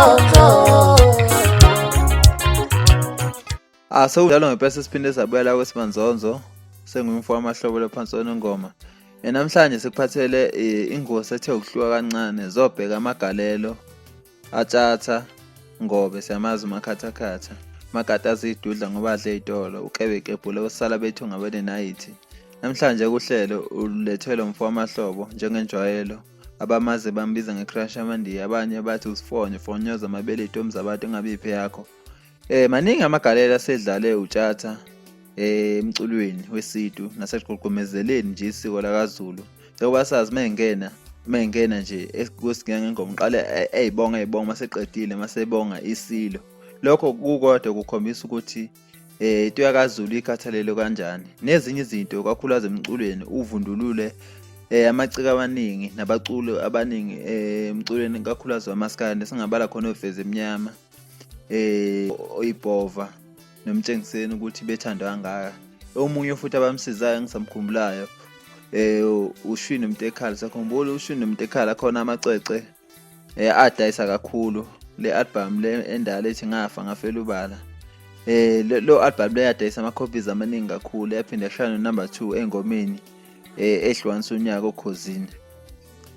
Mkhonto. Ah sewunjalo ngempela sesiphinde sabuya la kwesimanzonzo sengumfo wamahlobo laphansi onongoma. Namhlanje sikuphathele ingosi ethe ukuhluka kancane zobheka amagalelo atshatha ngobe siyamazi umakhathakhatha makati azidudla ngoba adle ey'tolo ukebekebhule osala bethu ngabenenayithi. Namhlanje kuhlelo ulethelwe umfo wamahlobo njengenjwayelo abamazi bambiza nge-crush amandiya abanye bathi usifonyo fonyoza amabele iy'ntombi zabantu engabe iphi yakho. Maningi amagalelo asedlale uTshatha emculweni wesiNtu nasegqugqumezeleni nje isiko lakaZulu. Njengoba sazi uma engena nje kuSigiya Ngengoma uqale eyibonga eyibonga uma eseqedile uma esebonga iSilo. Lokho kukodwa kukhombisa ukuthi into yakaZulu ikhathalelwe kanjani. Nezinye izinto kakhulukazi emculweni uvundulule amaciko amaningi nabaculi abaningi emculweni kakhulukazi wamaskandi singabala khona oVezemnyama. Oyibhova nomtshengiseni ukuthi bethandwa kangaka. Omunye futhi abamsizayo engisamkhumbulayo uShwini Mtekhala. Sakhumbula uShwini Mtekhala khona amacwecwe adayisa kakhulu le album le endala ethi ngafa ngafela ubala. Lo album le yadayisa ama-copies amaningi kakhulu yaphinde yashaya no-number 2 engomeni ehlukanisa unyaka okhozini.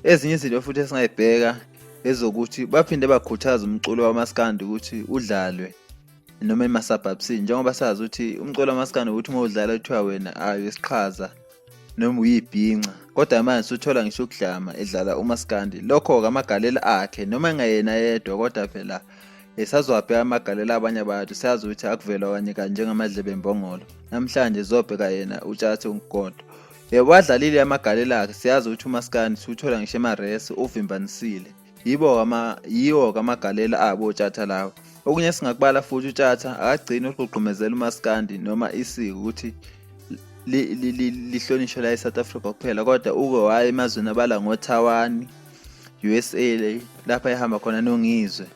Ezinye izinto futhi esingayibheka ezokuthi baphinde bakhuthaza umculo wamaskandi ukuthi udlalwe noma ema-suburbsini, njengoba sazi ukuthi umculo wamaskandi ukuthi uma udlala kuthiwa wena ayi isiqhaza noma uyibhinca, kodwa manje suthola ngisho ukudlama edlala umaskandi. Lokho-ke amagalelo akhe noma engayena yedwa, kodwa phela esazowabheka amagalelo abanye abantu, siyazi ukuthi akuvelwa kanye kanye njengamadlebe embongolo. Namhlanje zobheka yena uTshatha uNkondo. Wadlalile amagalelo akhe, siyazi ukuthi umaskandi siwuthola ngisho emaresi uvimbanisile. Yiwo-ke amagalelo abo oTshatha lawo. Okunye esingakubala futhi uTshatha akagcini ukugqugqumezela umaskandi noma isiko ukuthi lihlonishwe la e-South Africa kuphela, kodwa uke waya emazweni abala ngoTaiwan, USA lapha ehamba khona noNgizwe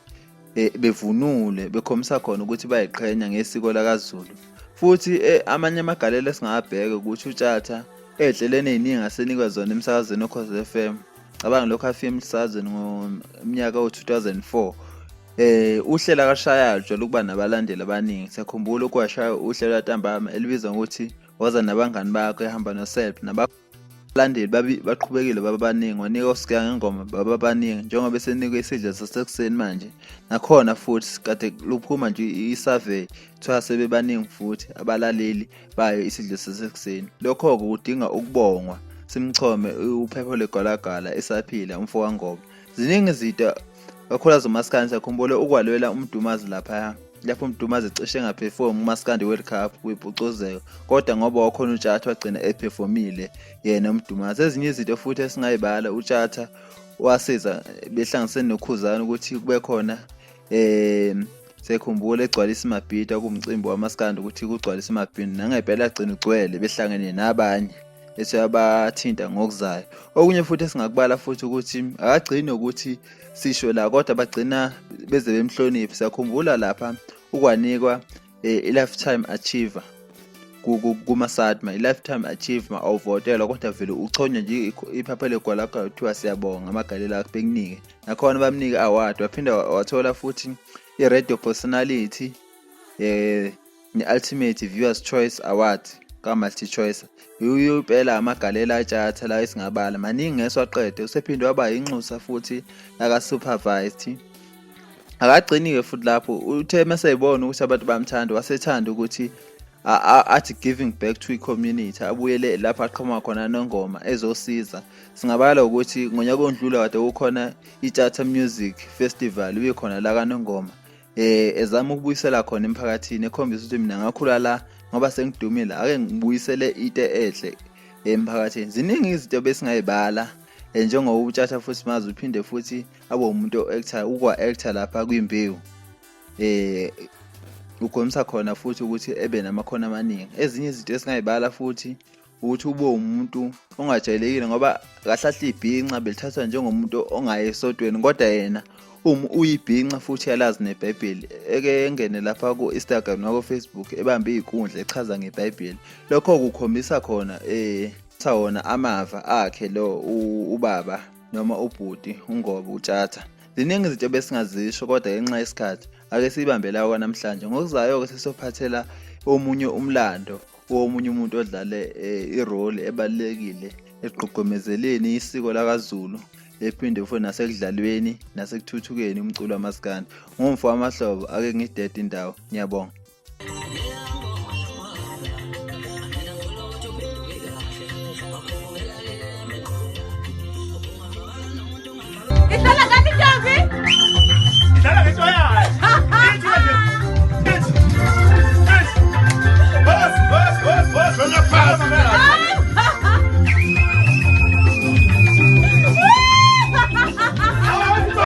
bevunule bekhombisa khona ukuthi bayiqhenya ngesiko lakaZulu. Futhi amanye amagalelo esingawabheka ukuthi uTshatha ey'nhlelweni ey'ningi asenikwa zona emsakazweni oKhozi FM. Cabanga lokhu afika emsakazweni ngomnyaka wo-2004. Uhlelo akashayayo lujwayele ukuba nabalandeli abaningi. Siyakhumbula ukwashaya uhlelo lwantambama elibizwa ngokuthi Woza Nabangani Bakho, ehamba noSelp nabalandeli baqhubekile baba baningi, wanika uSigiya Ngengoma baba baningi njengoba esenikwe isidlo sasekuseni manje. Nakhona futhi kade luphuma nje i-survey kuthiwa sebebaningi futhi abalaleli bayo isidlo sasekuseni. Lokho-ke kudinga ukubongwa, simchome uphepho legwalagwala esaphila umfo kaNgobe. Ziningi izinto kakhulukazi umaskandi, siyakhumbula ukwalwela uMdumazi laphaya lapho uMdumazi cishe engaphefom kumaskandi World Cup kwimpucuzeko, kodwa ngoba wakhona uTshatha wagcina ephefomile yena uMdumazi. Ezinye izinto futhi esingayibala uTshatha wasiza behlanganisene noKhuzani ukuthi kube khona sekhumbula egcwalisa imabhida kumcimbi wamaskandi ukuthi kugcwalisa imabhida nangempela agcina ugcwele behlangene nabanye eseyabathinta ngokuzayo. Okunye futhi esingakubala futhi ukuthi akagcini ukuthi sisho la, kodwa bagcina beze bemhloniphe. Siyakhumbula lapha ukwanikwa i-lifetime achiever kuma-SATMA, i-lifetime achiever awuvotelwa kodwa vele uchonywa nje iphapha legwalagwala kuthiwa siyabonga amagalelo akho bekunike. Nakhona bamnika i-award, waphinde wathola futhi i-radio personality ne-Ultimate Viewers Choice Award ka-MultiChoice. Yiyo impela amagalelo atshatha la esingabala maningi ngeswaqede. Usephinde waba yinxusa futhi laka-Supervised. Akagcini-ke futhi lapho, uthe meseyibona ukuthi abantu bayamthanda wasethanda ukuthi athi giving back to i-community, abuyele lapho aqhamuka khona nongoma ezosiza. Singabala ukuthi ngonyaka ondlula kade kukhona iTshatha Music Festival ibikhona la kaNongoma, ezama ukubuyisela khona emphakathini, ekhombisa ukuthi mina ngakhula la ngoba sengidumile ake ngibuyisele into enhle emphakathini. Ziningi izinto besingayibala njengoba uTshatha futhi mazi uphinde futhi abe umuntu o-actor, ukwa-actor lapha kwiMbewu. Ukhombisa khona futhi ukuthi ebe namakhono amaningi. Ezinye izinto esingayibala futhi ukuthi ube umuntu ongajwayelekile ngoba kahle kahle ibhinca belithathwa njengomuntu ongayi esontweni, kodwa yena uyibhinca futhi uyalazi neBhayibheli. Eke engene lapha ku-Instagram nako-Facebook ebambe iy'nkundla echaza ngeBhayibheli. Lokho kukhombisa khona wona amava akhe lo ubaba noma ubhuti uNgobe uTshatha. Ziningi izinto ebesingazisho kodwa ngenxa yesikhathi ake siyibambe la kwanamhlanje. Ngokuzayo-ke sesiyophathela omunye umlando womunye umuntu odlale eh, irole ebalulekile ekugqugqumezeleni isiko lakaZulu ephinde futhi nasekudlalweni nasekuthuthukeni umculo wamaskandi. Ngumfo wamahlobo ake ngidede indawo. Ngiyabonga.